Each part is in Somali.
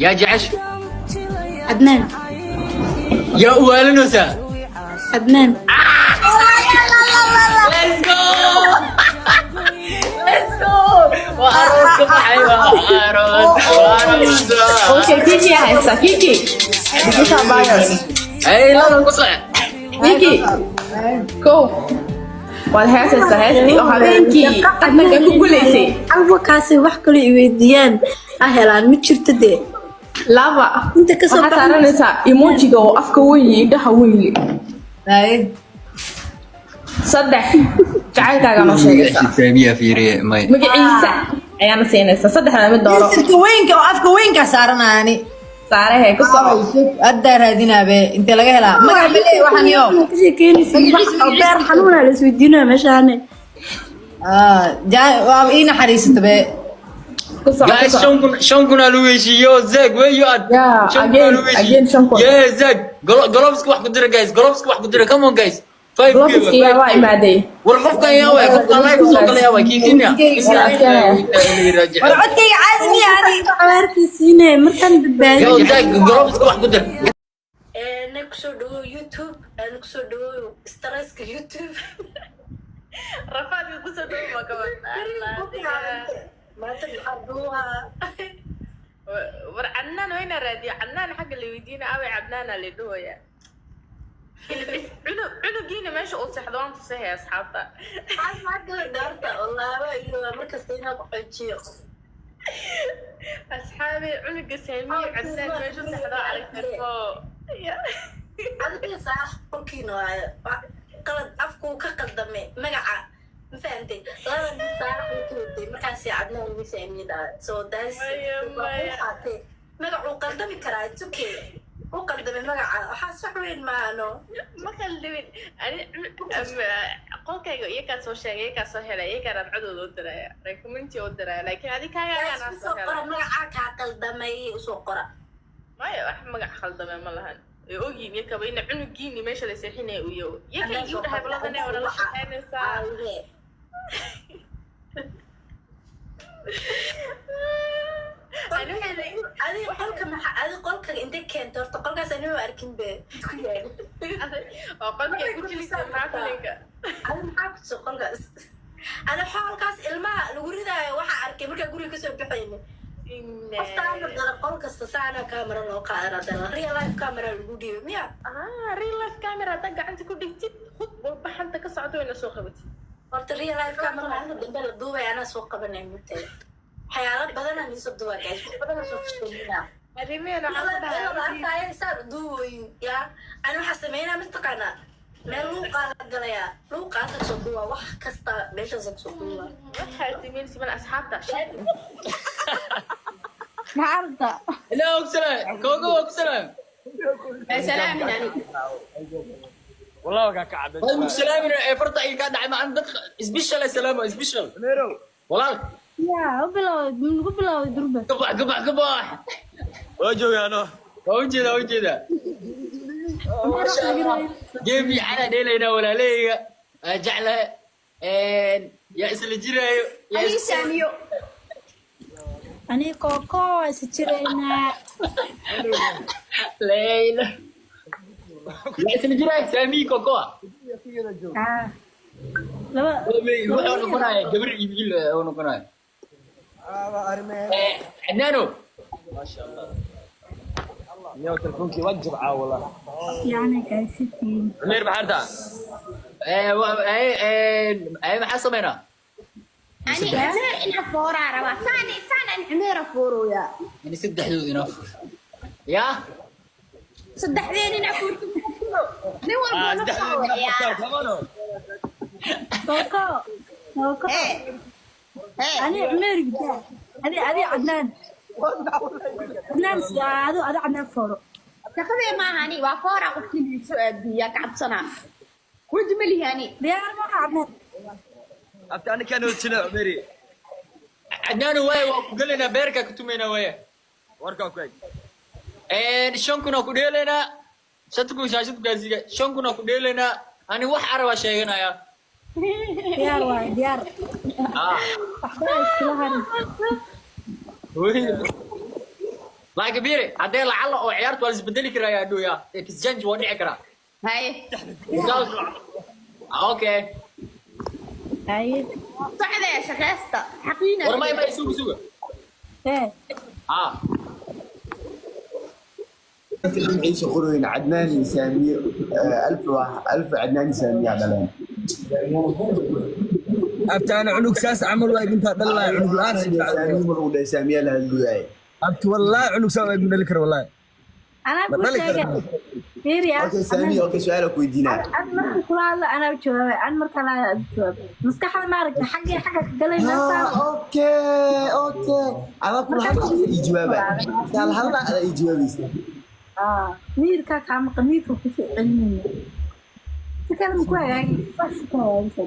Yaa jecesha? Cadnaan. Yaa u waalinaysaa? Cadnaan. Let's go, let's go! Waa aroos ka baxay, waa aroos, waa aroos. Okay, Kiki haysta, Kiki. Ay, lada ku soco. Kiki. Go. Waad heesaysaa heestii oo habeenkii tartanka ku guulaysay. Alwakaasi wax kale i weydiiyaan ha helaan, ma jirto dee. Laba. Inta kasoo Waxaad saaranaysaa emojiga oo afka weyn iyo indhaha weyn. Haye. Saddex. Jacaylkaaga noo sheegaysaa. Saamiya fiiriye may. Magaciisa ayaana siinaysaa. Saddexda mid dooro. Sirka weynka oo afka weynka saaranaani. Saarehe, ku soco. Haddaa raadinaabe, intee laga helaa magac male waxaan yo. Ka sheekeynaysid wax oo beer xanuuna la isweydiinaya meeshaane. Waa ii naxariisata be. Ku soco, ku Guys, soco. 5,000, 5,000 aa lagu heshiiyo. Zag, where you at? Yeah, 5,000 aa again, lagu heshiiyo. again, 5,000. Yeah, Zag, gloveska wax ku dira, guys, gloveska wax ku dira. Come on, guys, 5K. Gloveski yaa waa imaaday. War qofkan yaa waay? Qofkan live soo galaya yaa waay? Kii Kenya. War codkayga caadi miya ani? Abaarkiisiine markaan badbaadiyo. Yo Zag, gloveska wax ku dir. Na kusoo dhawow YouTube, na kusoo dhawow stresska YouTube. Rafaadka kusoo dhawo ma Maanta maxaa duuhaa? War Cadnaan wayna raadiyo. Cadnaan xagga la weydiina, away Cadnaana la dhahaya. Cunugiina meesha uu seexdo waan tusahaya asxaabta. Dhaarta wallahi iyo markasta inaa ku xoojiyo. Asxaabi, cunuga Saamiye Cadnaan meesha seexdo aragto. Adiga saax qolkiina waayo qalad afkuu ka qaldamay magaca, ma fahantay? Laba nin saax uu ka waday markaasi Cadnaan ugu saamiye dhahay, so that's Maya, maya. Qaatay magacuu qaldami karaa, it's okay, u qaldamay magaca, waxaas wax weyn maano. Ma qaldamin ani. Qolkayga iyakaa soo sheegay, iyakaa soo helay, iyakaa raadcadooda u diraya, recommend u diraya, laakiin adi kaagaagaanaa soo Usoo qora helay. Magacaa kaa qaldamay usoo qora. Maya, wax magac khaldame ma lahan. Way ogyihin iyakaba ina cunugiini meesha la seexinaya uu yaho iyaka iyu dhahay baladane waa nala shaqeynaysaa. Aawe. Adi qolka maxa? Adi qolka intay keento horta qolkaas anima arkin be ku yaal. Oo qolkay ku jilisay maxaa? Adi maxaa kutuso qolkaas? Ani xoolkaas ilmaha lagu ridaayo waxaa arkay markaa guriga kasoo baxayna. Qoftaana dala qol kasta saana camera loo qaadana, dala real life camera lagu dhiibo miya? Ah, real life camera haddaa gacanta ku dhigtid, hub walba xanta ka socdo wayna soo qabatid. Horta real life camera maalinta dambe la duubay anaa soo qabanay mutay. Waxyaalo badanaa niisoo duubaa, guys, wax badanaa soo fashilminaa. Arrimeena waxaan ku Iyadoo la dhahay arkaayo saan u duuboyin yaa ani waxaa sameynaa, mataqaanaa, meel luuqaa la galayaa, luuqaasa kasoo duubaa, wax kasta meeshaasa kasoo duubaa. Waxaa sameyn siman asxaabta. Maxaa aragtaa? Ilaa ogsalaan koogo ogsalaan. Salaamin ani. والله وكان كعب. Way salaamin ee farta ay ka dhacay macna dadka special ay salaamo special. ميرو. Walaal. Yaa u bilowday, nagu bilowday durba. Kabax, kabax, kabax. وجو انا. Waa ujeeda, waa ujeeda. Masha Allah, game fiican aan dheelaynaa, walaalahayga aan jeclahay yaa isla jiraayo yaa Ani Saamiyo. Ani kooko waa isa jiraynaa. Leyla yaa isla jiraayo, Saami Kokoa. Laba. Wuxuu noqonaya gabar iyo wiil uu noqonaya. Cadnaano. يا تلفونك وجب والله. Yani gaasitiin. عمير بحرتا. Maxaa sameynaa? Ani Cumeer ina fooraa rabaa. Saan saan an Cumeera foorooyaa. Yani saddexdood inoo fur yaa. Saddexdeen ina foorto. Nin walba nafta oo ciyaara. Kooko, kooko. Hey. Hey. Ani Cumeer gida adi Cadnaan, Cadnaan adu adi Cadnaan fooro. Shaqadee maaha ani waa fooraa qofkii liiso aadiyaa ka cabsanaa. Weji ma lihi ani. Diyaar ma Cadnaan? أنت أنا كانوا تشنا عميري. Cadnaano, waaya waa ku gelaynaa, beerkaa ku tumaynaa, waaya. وركا كويك. 5,000 aa ku dheelaynaa, 5,000 shaashad gaasiga, 5,000 aa ku dheelaynaa. Ani wax arabaa sheeganaya. Diyaar waay, diyaar. Ah. Waxba iskula harin. Wey. Laakiin fiiri, haddee lacala oo ciyaartu waa la isbedeli karaa, yaa dhow yaa exchange waa dhici karaa. Haye. Okay. Haye. Socdee, shaqeysta xaqiina. War may may, suga, suga. Ee. Ah. Ciise qorweyn Cadnaan iyo Saamiye, alf wax alf Cadnaan iyo Saamiye dhaleen. Abti, ana cunug saas camal waa idintaa dhalaya, cunug la'aan. Saamiye ma lagu dhahay? Saamiye la hadluyaaye. Abti, wallahi cunug saa waa idin dhali kara, wallahi. Anaa Ma kuu dhali sheegay. kara. Fiiri. Okay Saamiye, okay, su'aal ku weydiinaa. Ad marka kula hadla anaa u jawaabay, an marka la hadla jawaabay, maskaxda maaragta xaggee xagga ka galay meesha. Okay, adaa kula hadla ii jawaaba, saal hadla adaa ii jawaabaysa. Ah, miirkaa kaa maqan, miirka kusoo celinayna, si kale ma ku hagaagi, saas ku hagaagisa.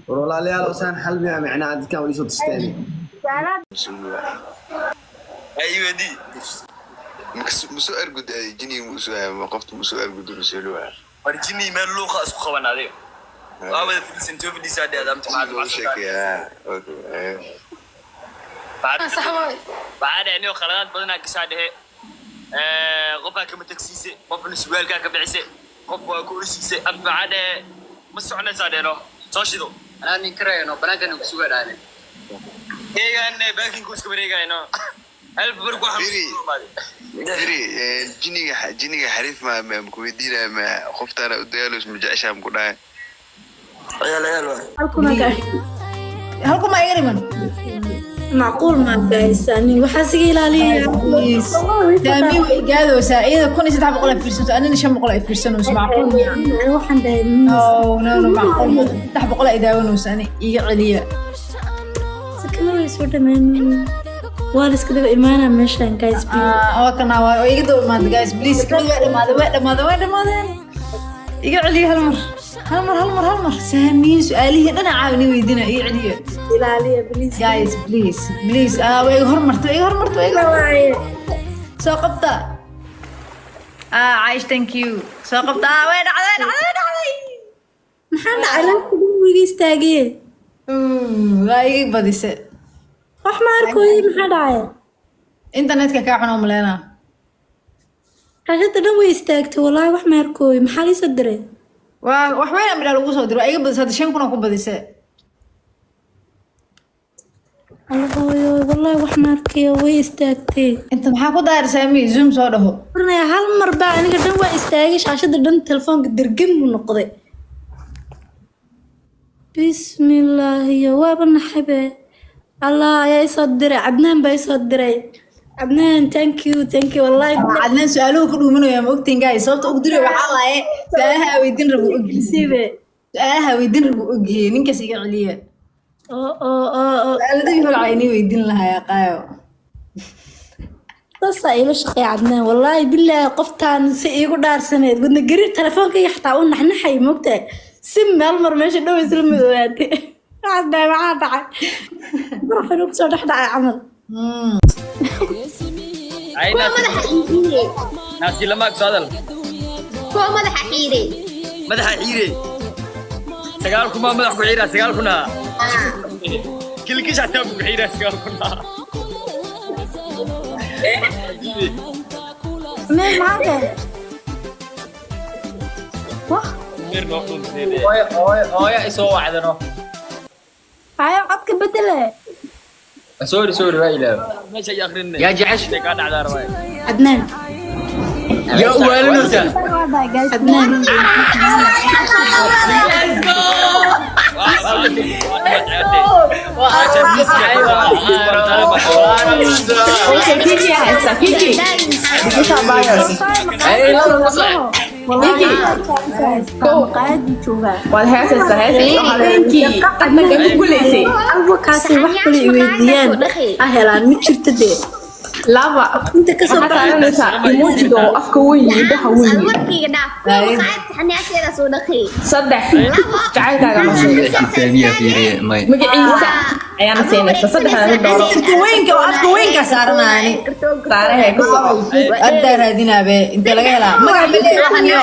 War walaalayaal, saan xal miya micnaha? Dadkan way isoo tusteen. Su'aalaha. Ay weydii. Musu argud jini musu qofta musu argud musu luwa. War jini meel luuqa isku qaban adiga waa wada fadhiisan, soo fadhiisaa dheed amta. Loo sheekeyaa. Waxaa dhehe niyo khaladaad badanaa gashaa dhehe, qofaa kama tagsiise, qofna surwaalkaa ka bixise, qof waa ku orsiise. Abti, waxaa dhehe ma soconaysaa dheeno soo shido. Anaa nin karayno banaankan ku suga dhaane. Eegaan baakinku iska wareegayno alf barku waxaa. Firi. Firi, jiniga xariif ma ku weydiinaya, ma qoftaana u dagaalos, ma jeceshaa ma ku dhahay? Ciyaal ciyaal waay. Halkuna gaar. Halkuma iga dhiman. Macquul maa guys, ani waxaa siga ilaaliyaya. Saami way gaadaysaa iyada 1300 ay fiirsato, anina 500 ay fiirsanayso. Macquul miya? Waxaan dhahay. No, macquul ma. 300 ay daawanayso, ani iga celiya. Sakama way soo dhameen, waa la iska daba imaanaa meeshan, guys, please. Ah, waa kana, waa iga daba imaada. Guys, please, kamid waa dhamaadeen, waa dhamaadeen, waa dhamaadeen. Iga celiya hal mar, hal mar, hal mar, hal mar. Saamiye su-aalihii dhanaca caawini weydiina, iga celiya. Ilaaliya, please. Guys, please, please. Ah, way iga hormartay, way iga hormartay, way iga waaye. Soo qabta. Ah, Caish, thank you. Soo qabta. Ah, way dhacday, dhacday, way dhacday. Maxaa dhacay? Laafka dhan wuu iga istaagee. Waa iga badise. Wax ma arkooye, maxaa dhacay? Internetka kaa xun oo maleynaa. Shaashada dhan way istaagtay, wallaahi wax ma arkooye. Maxaa liisoo diray? Waa wax weyn aan bidhaa lagu soo diro. Waa iga badise hadda, 5000 oo ku badise. Alla hooyo, wallaahi wax ma arkayo, way istaagtay. Inta maxaa ku daayar? Saami zoom soo dhaho. Furnaya hal mar baa aniga dhan waa istaagay, shaashada dhan telefoonka dirgin buu noqday. Bismillaahi, waaba naxabe. Allah ayaa isoo diray, Cadnaan baa isoo diray. Cadnaan, thank you, thank you, wallaahi. Cadnaan su-aaluhu ku dhuumanaya, ma ogtiin guys? Sababta ugu diray waxaa waaye su-aalaha weydiin rabu ogyihi. Sibe. Su-aalaha weydiin rabu ogyihi, ninkaas iga celiya. Oo oo oo oo. Su-aaladii holcay inii weydiin lahaa qaayo. Saasaa iila shaqeeya Cadnaan, wallaahi bilaahi. Qoftaan si iigu dhaarsaneed wadna gariir, telefoonkayga xataa u naxnaxay, moogtahay, si meel mar meesha dhow isla madoobaatay. Waxaas dhahay, maxaa dhacay? Barax inuu kusoo dhex dhacay camal. Kuwa madaxa xiiray. Naasi lama soo hadal. Kuwa madaxa xiiray. Madaxa xiire, 9000 baa madax ku xiira, 9000 kilkish xataa ku xiira, 9000. Meel maxaa tahay wah? Hooyo, hooyo, hooyo isoo wacdano. Hayo, codka bedele. Sorry, sorry, waa ilaaw. Meesha ay akhrinay. Yaa jecesh. Kaa dhacdaa rabaa. Cadnaan. Yaa u waalinaysaa. Cadnaan. Let's go. Okay, Kiki haysta. Kiki. Waad heesaysaa, heesaysaa. Habeenkii adna kaga guulaysay. Alwakaasi wax kale i weydiiyaan ha helaan, ma jirto dee. Laba. Inta kasoo Waxaa saaranaysaa emojiga oo afka weyn iyo indhaha weyn. Warkayga dhaaf. Kuwa maqaayad saxaniyaasheeda soo dhaqay. Saddex. Jacaylkaaga ma sheegay. Saamiya fiiriye may. Magaciisa ayaana siinaysa. Saddexda mid dooro. Afka weynka oo afka weynka saaranaani. Saarahe ku soco. Haddaa raadinaabe, intee laga helaa? Magac ma leeyahay waxan yo?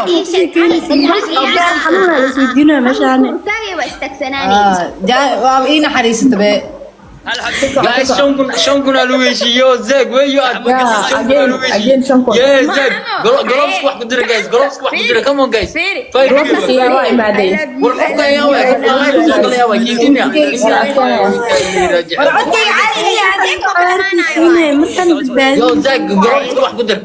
Xanuuna la isweydiinaya meeshaan. Taagay waa istaagsanaanay. Ah, waa ii naxariisata be. Hal xabo. Guys, 5000, 5000 aa lagu heshiiyey. Yo, Zach, where you at? Yeah, 5000 aa again, lagu heshiiyey. again, 5000. Yeah, Zach, Maano. Gloves wax ku dira, guys, gloves wax ku dira. Come on, guys. Fiiri. Five Gloves people. ayaa waa imaadeen. War qofka ayaa waay, qofka live soo galaya waay. Kiikinya. War codkayga caadi iyo Adinka ka imaanayo. Yo, Zach, gloves wax ku dir.